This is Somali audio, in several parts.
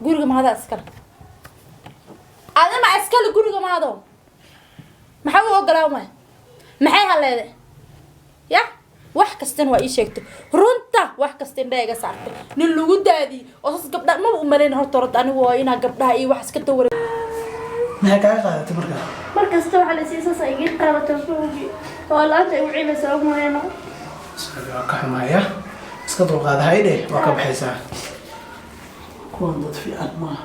Guriga maadaa iskale? Adima iskale guriga maado? Maxaa u ogolaan waay? Maxay haleede ya? Wax kastana waa ii sheegtay runta, wax kasta indhaha iga saartay. Nin lagu daadiyey oo saas gabdha maba umalayn. Horta horta anigu waa inaa gabdhaha iyo wax iska dawara. Maxay kaaga qaadatay markaa? Mar kasta waxaa la siisas ay iga qaadato fowgi oo laanta igu ciilaysa ogmayno. Waa ka xumaaya, iska dulqaada. Haydhe, waa ka baxaysaa. Kuwan dad fiican maaha.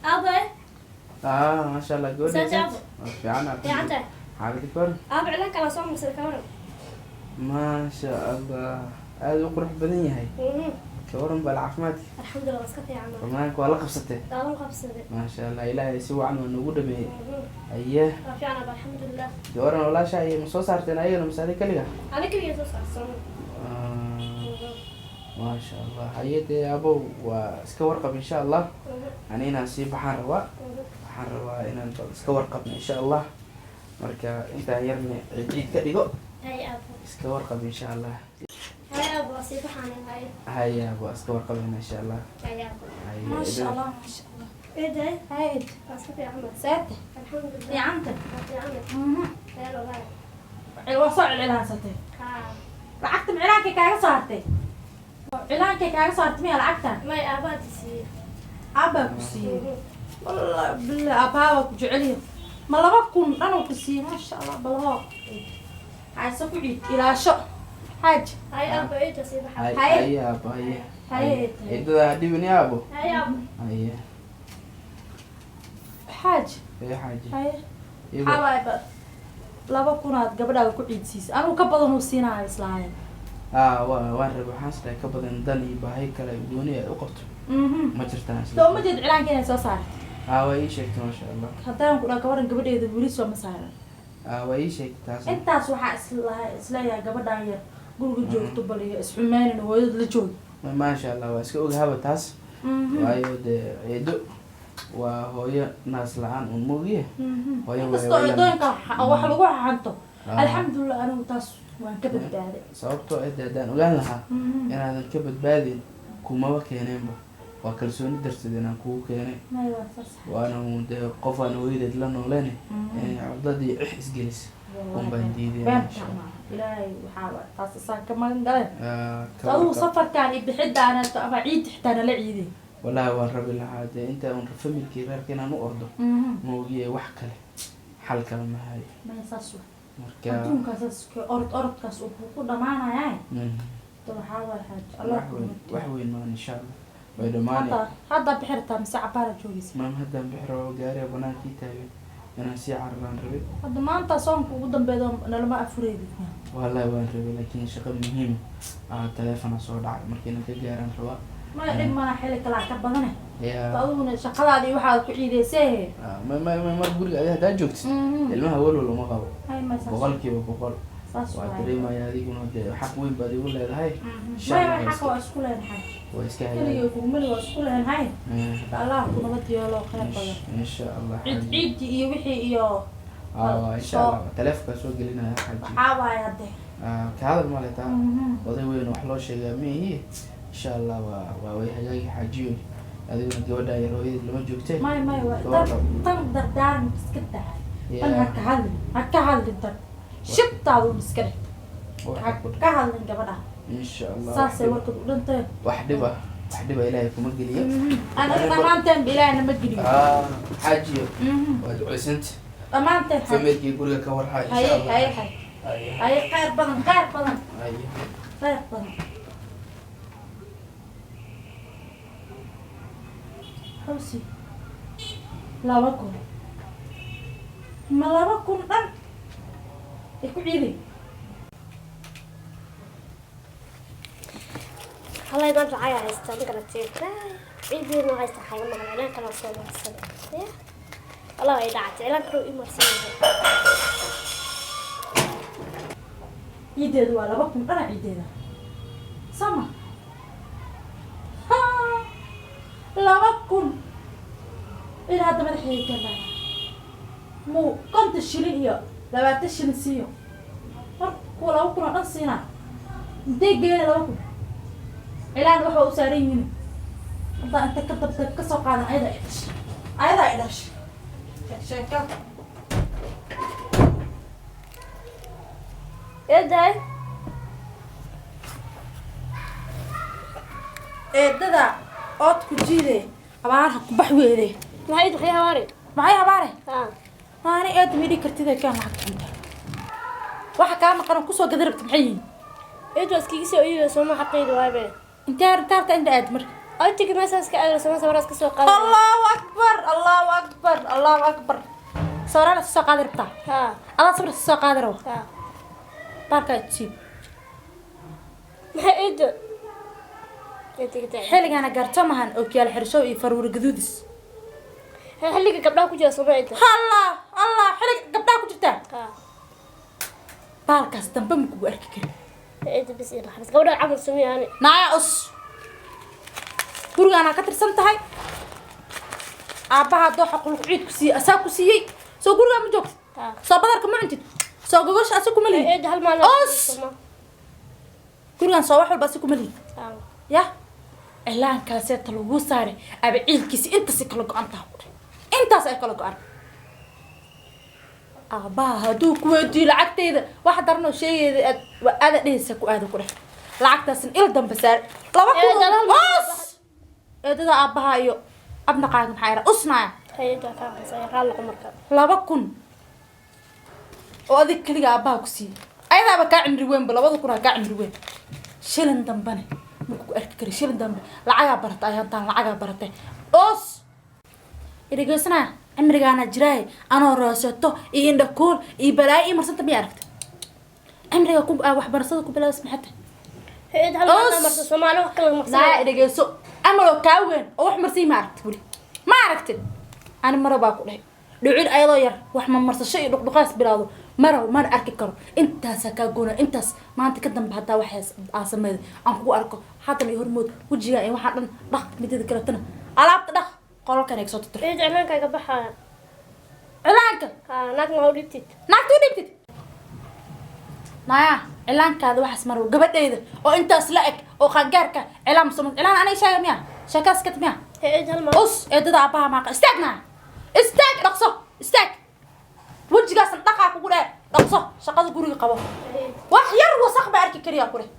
Aabe. Ah, maasha Allah, gabadha. Soo jaabo. Waa fiican. Fiican tahay. Xaaladii kor? Aabe, cilaan kala soo marsada, ka waran? Maasha Allah, aada u qurux badan yahay. Ka waran bal caafimaadka? Alxamdulilah, waa iska fiican. Ramadaanka waa la qabsatay? Daalan qabsaday. Maasha Allah, Ilaahay si wacan waa noogu dhameeyey. Aye. Waa fiican aabe, alxamdulilah. Ka waran walaasha, ayay ma soo saarteen ayagana mise adiga keliga? Ana keliya soo saarsan. Ah, maasha Allah. Haye dee abow, waa iska warqab insha Allah. Ani inaan sii baxaan rabaa, waxaan rabaa inaan bal iska warqabno insha Allah. Marka intaan yarna ciid ka dhigo. Hay aabe. Iska warqab insha Allah. Hay aabe, waa sii baxaan, hay. Haya, waa iska warqabeyna insha Allah. Hay aabe. Haye, Maasha idin- Allah, maasha Allah. Eeday. Hayd. Waa iska fiican. Seete? Alxamdulilah. Fiicanta? Waa fiican. Heel walahi. Waa soo cilcilaansatay. Haa. Lacagta micilaankay kaaga soo hartay? Cilaankay kaaga soo hartay miya lacagta? May, aabaha siiyey. Aabbaa ku siiyey? Wallahi billah, aabbaha waa ku jecelyahay. Ma 2000 dhanuu ku siiyey? Maasha Allah, balhoo hayse, ku ciid, ilaasho xaaji. Hay aabe, eeda sii baxaa. Haye. Haye. Haye aabo, haye. Haye. Ciidada ha dhibin ya aabo. Hay aabe. Haye. Xaaji. Haye xaaji. Haye. Ibo. Maxaa waaye ba 2000aad gabadhaada ku ciidsiisay? Anigu ka badan uu siinaayo islaahayn. Ah, waa waan rabay, waxaan isleeyahay ka badan dan iyo baahi kale gooni ay u qabto ma jirtaan isla. Soo ma jeed cilaanka inay soo saartay? Ah, waa ii sheegtay, maasha Allah. Haddaan ku dhaha gabadhan gabadheeda weli soo ma saaran. Ah, waa ii sheegtay taas. Intaas waxaa islahay isleeyahay gabadhan yar guriga joogto bal iyo isxumeynin, hooyad la joog. Maasha Allah, waa iska ogahaba taas, waayo dee ciido waa hooyo naas la-aan un moogiye hooyo. Inkastoo eedooyinka wax lagu xanto. Ah. Alxamdulilah, anigu taas waan ka badbaaday. Sababtoo ah dee haddaan ogaan lahaa inaadan ka badbaadin, kumaba keeneenba. Waa kalsooni darteed inaan kugu keenay. May, waa saas. Waana uun dee qof aan hooyadeed la nooleen inay cudadii cix isgelis un baan diidaya. Beenta maaha, Ilaahay waxaa waay taas isaan ka magan galeen. Ah, ka adigu warqab. Safarkaan iyo bixidaana ama ciid xitaa nala ciiday. Wallaahi waan rabi lahaa dee inta un familkii reerka inaan u ordo moogiye, wax kale xal kale ma hayo. Maya, saas wa. Marka adduunkaas saas orod orodkaas uu kugu dhamaanaya. Da waxaa waay xaaji Allah. Wax weyn, wax weyn maan insha Allah, way dhamaanay. Hadda bixi rabtaa mise cabaara joogaysa? Maam, haddaan bixi rabo, gaariga banaankii taagan, inaan sii cararaan rabay. Hadda maanta soonka ugu dambeeya nalama afureydid? Wallaahi waan rabay, laakiin shaqo muhiim ah taleefona soo dhacay, marka inaan ka gaaraan rabaa. Maya, dhib mana, xili kalaa ka badane. Yaa. Adiguna shaqadaada iyo waxaad ku ciidaysee. Ah, ma mar guriga adi haddaa joogtid ilmaha walwal uma qabo. Hay, may, saas. 100%. Saas waa waay. Dareemaya adiguna dee xaq weyn baad igu leedahay. Insha Maya, Allah. may, xaqa waa isku leenahay. Waa iska keliga hagaag. kugumali waa isku leenahay. Allah ku nabad yeelo, khayr badan. Insha Allah. Ciid xaaji. Ciidii iyo wixii iyo Ah, waa insha Allah, taleefonkaa soo gelinaya xaaji. Waxaa waaye hadde. Ah, ka hadal male taa, oday weyn wax loo sheegaa miihi. Insha Allah waa way hagaagi xaajiyo. Adiguna gabadha yar hooyadeed lama joogtee. May may, waa Ka tan warqab. Tan dardaaran iska daa tan. Yeah. Ha ka hadlin, ha ka hadlin tan, shibtaadu un iska dheh. Wax ha ku- ka hadlin gabadha. Insha Allah. Saasay warkad u dhantahay. Wax dhib ah, wax dhiba Ilaahay kuma geliyo. Anaga dhammaanteen ba Ilaahna ma geliyo. Ah, xaajiyo, waa duceysanta. Dhammaanteen xaaji. Familkii guriga ka warhaa insha Haye. Allah. Haye haye. Haye. Haye, khayr badan, khayr badan. Haye. Khayr badan. Xawsi 2000, ma 2000 dhan ay ku ciiday? Wallahi maanta lacag haystaa, ma garatay? Ciidiina haysta, xaga maqan cilaan kala soo marsaday. Ya wallahi way dhacatay, cilaan kale ii marsan yahay. Ciideedu waa 2000 dhana ciideeda sama. Ha, 2000 ilaa hadda madax. Madaxay galaa muu 50 shilin iyo 20 shilin siiyo, mar kuwa 2000 oo dhan siinaa. Intee geena 2000 cilaan waxa u saaran yihiin haddaa inta ka dabta ka soo qaadan. Ayadaa i dhashay, ayadaa i dhashay. Sheeka. Eedahay. Eedada ood ku jiide, abaarha ku bax weede. Maxay eedo, maxay habaari? Maxay habaare? Haa. Maani eeda midhi kartida kaan lacagta cunta waxa kaa maqan kusoo gadi rabta maxay yihiin? Eedo, waa iskaga soo iibiyo sooma, xaqayda waabe. Intee arrinta inta aad marka? Aytiga meeshaas ka aado sooma, sawiraas ka soo qaada. Allahu akbar, allahu akbar, allahu akbar! Sawiraan soo qaadi rabtaa? Haa. Adaa sawir soo qaadi rabo? Haa. Baarkaa jiib. Maxay eedo? Eedo taa. Xilligaana gaarto mahan ookiyaal xirshow iyo faruur gaduudis. Xilliga gabdhaha ku jira sooma, eedo. Allah allah, xilliga gabdhaha ku jirtaa? Haa. Baalkaas dambe ma kugu arki karin. Eedo, bis iyo naxariis, gabdhaha camal sumiya ani. Naaya us, gurigaanaa ka tirsan tahay. Aabbaha dooxa qulq ciid ku siiyey, asaa ku siiyey. Soo gurigaa ma joogtid? Haa. Soo badarka ma cuntid? Soo gogosha asa kuma lihid? Eedo, hal maalin. Os! Gurigaan soo wax walba asa kuma lihid? Haa. Ya cilaankaasee ta lagu saaray aba ciilkiisi intasi kala go-an taha ku dheh, intaas ay kala go-an. Aabbaha hadduu ku weydiiyo lacagteyda, wax daranoo sheegeeda aad waa aada dhehaysa ku aada ku dheh. Lacagtaasin il dambe saar 2000. Eedada, hal maalin. Os, eedada aabbaha iyo abnaqaaga maxaa ira usnaaya. Eedo, kaa qasay raal noqo marka. 2000 oo adig keliga aabbaha ku siiyey, ayadaaba kaa cimri weynba. 2000 aa kaa cimri weyn. Shilin dambene marku ku arki kara, shilin dambe. Lacagaa baratay ayaantaan, lacagaa baratay. Os, idhegeysanaya, cimrigaana jiraaye anoo rooseto iyo indhakuul iyo balaayo ii marsanta miya aragta? Cimriga ku aa waxbarashada ku bilaabas maxay tahay? Eedo, hal maalin Os! marsa Soomaali wax kala Naaya, maqsan. Idhegeyso, amaloo kaa weyn oo wax marsay ma aragti weli, ma aragtid. Ani maro baa ku dhahay dhucil ayadoo yar wax ma marsasho iyo dhuqdhuqaas bilaado marow mana arki karo. Intaasaa kaa goona intaas. Maanta ka dambe haddaa waxaas aa sameeyay aan kugu arko, haddana iyo hormood wejiga iyo waxaa dhan dhaq. Midada kaletana alaabta dhaq, qolalkan ay kasoo tirtir. Eedo, cilaankaaga baxaya. Cilaanka? Haa, naag ma u dhibtid. Naagta u dhibtid. Naya, cilaankaada waxaas marow gabadhayda oo intaas la eg oo qaangaarka cilaan masoo cilaan anay sheega miya? Sheekaas kat miya? Eedo, hal maalin. Us, eedada aabbaha maaqa. Istaag naa, istaag, dhaqso istaag. Wejigaasna dhaqaa kugu dheh, dhaqso shaqada guriga qabo. Wax yar wasaq ba arki kariyaa ku dheh.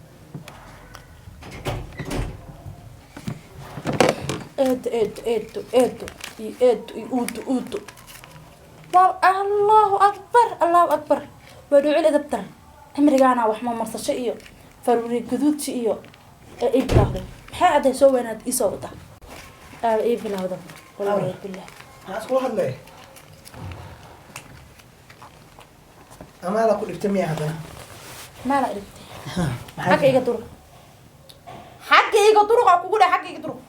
Eedo, eedo, eedo, eedo iyo eedo iyo uudo uudo. Waa allahu akbar, allahu akbar! Waa dhucil edab daran. Cimrigaana wax ma marsasho iyo faruuri guduudsi iyo ee ii bilowday. Maxay cadday soo weynaad ii soo wadaa aaba ii bilowda, wallaahi billah. Maxaa iskula hadlay? Amaada ku dhibtay miya haddana? Maala dhibtay? Xagga iga duruq, xagga iga duruq aa kugu dheh, xagga iga duruq.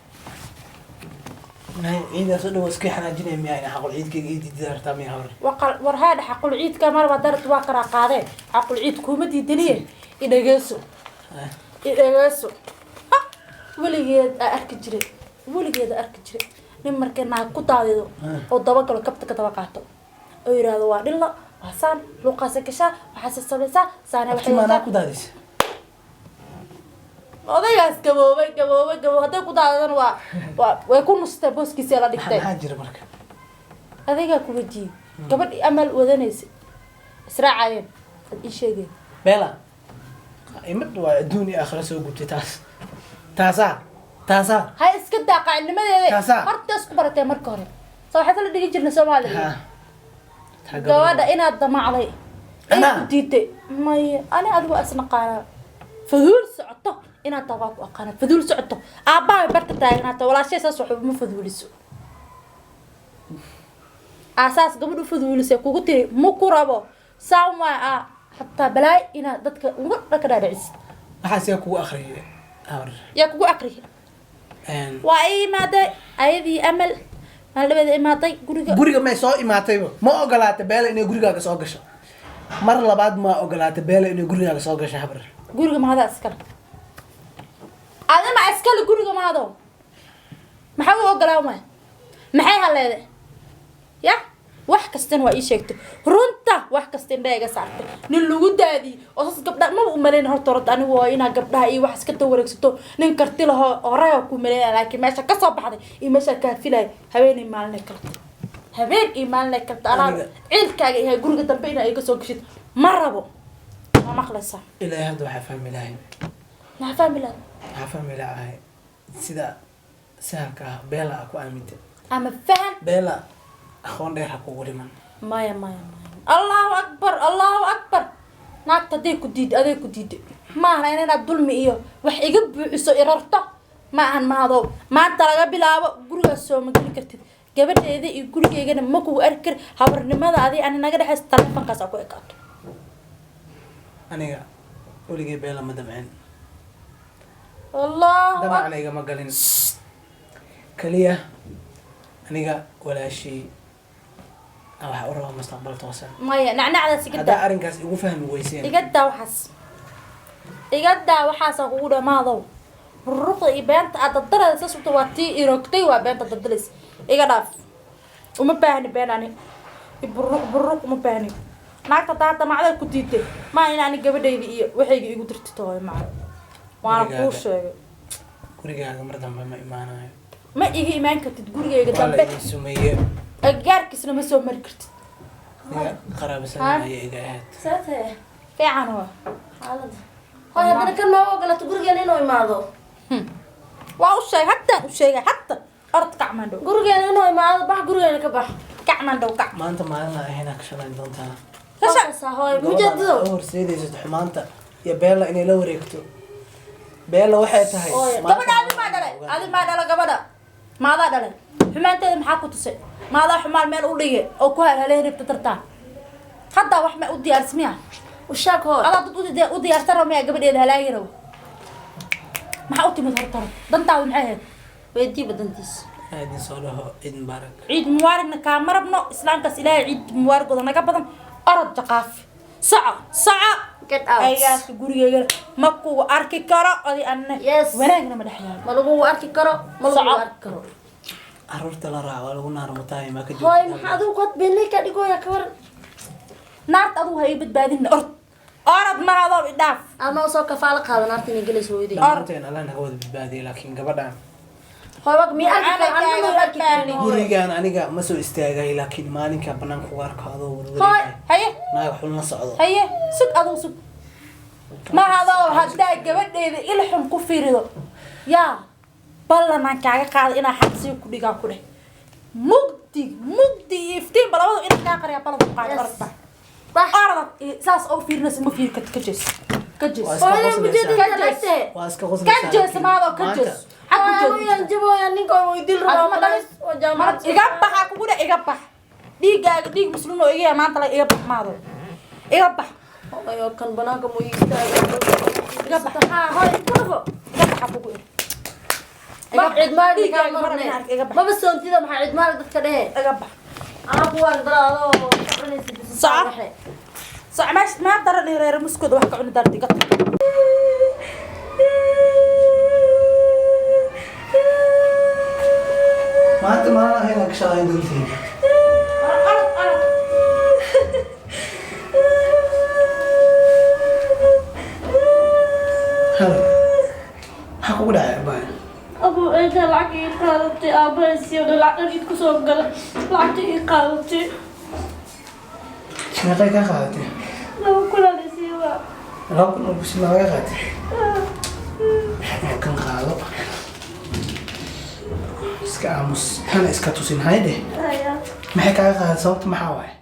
Ciidaas oo dhan waa iska xanaajinaya miya? Ina xaqul ciidkayga ii diidida rabtaa miya, habar? Waqal war haadha, xaqul ciidka marba darad waa karaa qaadee. Xaqul ciid kuma diidaniye, idhageyso, idhageyso. Ha, weligeed aa arki jiray, weligeed aa arki jiray nin markay naag ku daadido oo dabagalo, kabta ka daba qaato oo yidhaahdo waa dhilla, waa saan, luuqaasa gashaa, waxaase samaysaa saane. Abti, maanaa ku daadis? Odaygaas gaboobay, gaboobay, gaboobay hadday ku daadadana waa way ku nustay, booskiisa la dhigtay. Maxaa jira marka? Adigaa ku wejiyey gabadhii amal wadanaysa israacayeen ad ii sheegeen. Beela imad waa adduun iyo aakhira soo gubtay. Taas taasaa taasaa. Ha iska daa qaacinimadeeda. Taasaa. Horta isku baratee marka hore soo waxaad la dhigi jirnay Soomaaliya. Ha. Taa. Gabadha inaad damacday ay Anaa? ku diiday maya. Ani adigu waa isnaqaanaa, faduul socoto inaad taa waa ku aqaana. Faduul socoto aabbaha barta taagnaata, walaashay saas waxba ma faduuliso. Aasaas gabadh u faduulisay kugu tiri ma ku rabo, saan waay aa xataa balaay inaad dadka uga dhaka dhaadhicisid. Waxaas yaa kugu akhriyay, habar? Yaa kugu aqriya? Waa ii imaaday ayadii amal maaldhabeeda imaaday guriga. Guriga may soo imaatayba? Ma ogolaatay Beela inay gurigaaga soo gasho mar labaad? Ma ogolaatay Beela inay gurigaaga soo gasho, habar? Guriga maada iskale? Adima iskale guriga maado? Maxaa u ogolaan waay? Maxay haleede? Wax kastana waa ii sheegtay runta, wax kasta indhaha iga saartay. Nin lagu daadiyey oo saas gabdha maba u malayn. Horta horta anigu waa inaa gabdhaha iyo wax iska tawareegsato, nin karti lahoo horey oo ku malaynaya, laakiin meesha ka soo baxday iyo meesha kaa filaya habeen iyo maalin ay kala tahay, habeen iyo maalin ay kala tahay. Anaa Aniga- ciilkaaga yahay, guriga dambe inaa iga soo geshid ma rabo. Ma maqlaysaa? Ilaahay hadda waxaa fahmi lahayn. Maxaa fahmi lahayd? Waxaa fahmi lahay sida sahalka ah Beela a ku aamintay. Ama fahan. Beela aqoon dheer ha kugu dhiman. Maya, maya, maya, Allahu akbar, Allahu akbar. Naagta hadday ku diiday, aday ku diiday. Maahan inaad dulmi iyo wax iga buuxiso irarto ma ahan. Mahadow, maanta laga bilaabo gurigaas soo ma geli kartid. Gabadheeda iyo gurigeygana ma kugu arki kar. Habarnimada adi ani naga dhexaysa taleefonkaas aa ku ekaato. Aniga weligay Beela ma damcin. Allahu akbar. Damacna igama galin. Kaliya aniga walaashii aan waxaa u rabaa mustaqbal toosan. Maya, nacnacdaas iga Haddaa daa. arrinkaas igu fahmi weyseen. Iga daa waxaas, iga daa waxaasa kugu dhamaadow. Ruruqda iyo beenta aad dardarada saas uta waa tii irogtay, waa beenta dardalaysa. Iga dhaaf, uma baahni been ani. Buruq buruq uma baahni. Naagta taa damacday ku diiday, maa in ani gabadhayda iyo waxayga igu dirti tooy maca waana kuu Gurigaaga. sheegay. Gurigaaga mar dambe ma imaanayo. Ma iga imaan kartid gurigayga Waa la dambe. idin sumeeye. Agagaarkiisna ma soo mari kartid. Aniga qaraabasadan ayay iga ahayd. Saate. Fiican waa. Xaalada. Hooy, haddana kan ma ogolato gurigeena inuu imaado? Waa u sheegay, haddaan u sheegay hadda. Orod, kacmaan dhow. Gurigeena inuu imaado, bax, gurigeena ka bax. Kacmaan dhow, kac. Maanta maalin la ahayn ka shalayn doontaa. Kasha. Kasha hooy, Gabadhan mujeedado. aad u horseedaysid xumaanta iyo Beela inay la wareegto. Beela waxay tahay Ooy, maanta Gabadha adi maa dhalay? Adi maa dhala gabadha? Maadaa dhalay? Xumaanteeda maxaa ku tusay? Maadaa xumaan meel u dhigay oo ku halhaleen rabta tartaa? Haddaa wax ma u diyaarsi miya? Ushaak hooy. Adaa dad u diyaarsan rabo miya? Gabadheeda halaagi rabo? Maxaa u timid horta? Hore dantaadu maxay ahayd? Weydii badantiis. Inaa idin soo dhaho ciid mubaarak. Ciid mubaaragna kaama rabno. Islaamkaas Ilaahay ciid mubaaragooda naga badan. Orod, jaqaaf, soco, soco. Get out. Aygaasi gurigeyga ma kugu arki karo adi anna. Yes. Wanaagna ma dhex yaalo. Ma lagu arki karo, ma lagu Soco. arki karo. Caruurta la raaco waa lagu naarmutaay maa ka Hooy, joogtaa. maxaa adigu qod beenley ka dhigooya ka waran? Naarta adugu ha ii badbaadinna. Orod, orod, maradoo idhaaf. Ama soo kafaalo qaadan naarta inay gelayso hooyadii. Dhammaanteen Allah naga wada badbaadiyay, laakiin gabadhan Hooy, wag mi arki karo, aniga ma arki karin. gurigaan aniga ma soo istaagay, laakiin maalinka banaanka uga arko adoo warwareegay Haye. naaga xun la socdo. Haye, sug, adugu sug. Mahadoo, haddaa gabadheeda il xun ku fiirido, yaa ballanaan kaaga qaada inaa xabsiga ku dhigaa ku dheh. Mugdi mugdi iyo iftiinba labadu inaan kaa qariyaa ballan ku qaado. Yes. Orod bax. Bax. Orod, saas oo fiirinaysa ma fiiri karti. Ka jees, ka jees. Waa iska Hooyadii qoslaysaa. mujeedada Ka jees. lagte. Waa iska Ka qoslaysaa, jees laakiin maadoo, ka maanta jees. Xag u Hooy, jees. aan jabooya ninka oo idil Adma rabaa dhalin. oo jaamacad. Iga baxa kugu dheh, iga bax. Dhiiggaaga dhiig muslim oo iga yaa maanta la. Iga bax maado, iga bax. Hooy, oo kan banaanka mu istaago. Iga bax. Ha, hooy, ku dhufo. Iga baxa kugu ih. Bax, ciid maal Dhiiggaaga ninka mar marne. inaan arko, iga bax. Maba soontida, maxaa ciid maal dadka dhehe? Iga bax. Anaa ku waan dalaado oo cunaysa. Soco. Soc meesh maa daran reer muskooda wax ka cuni daarta. Iga tag. Maanta maalin ahayn ka shalayn doontiin. Orod, orod. Hal maxaa kugu dhacay, abaya? Abu eeda lacag ii qaadatay, aabbahay siiyo lacag dhan ku soo gala, lacagta ii qaadatay. Meeqay kaa qaadatay? 2000 aa la siiyo waa. 2000 oo kusin laga qaatay oo kan qaado, iska aamus, hana iska tusin haydhe. Haya. Maxay kaaga qaadatay? Sababta maxaa waaye?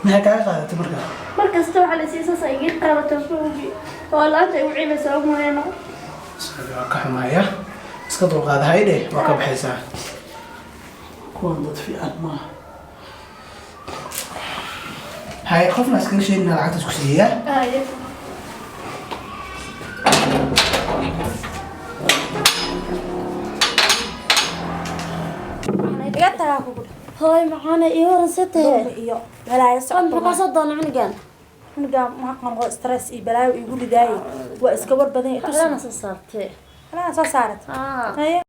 Maxay kaaga qaadatay markaa? Mar kasta waxaa la siiya saas ay ii qaadatay suugi oo lacagta ay u ciilaysaa umaleyno. Waa ka xumaaya, iska dulqaada haydhe, waa ka baxaysaa. Kuwan dad fiican maaha. Hay, qofna iskaga sheegina lacagta isku siiyaa. Haya. Iga tagaa kugu dheh. Hooy maxaana ii waran satahe? Dulmi iyo balaayo Hooy, socdo. muxuu kasoo doona cunugan? Cunugaa maxaa qanqo stress iyo balaayo igu ridaayay. Waa iska war badan yahay. Xalana soo saartee. Xalana soo saarat. Ah. Haye.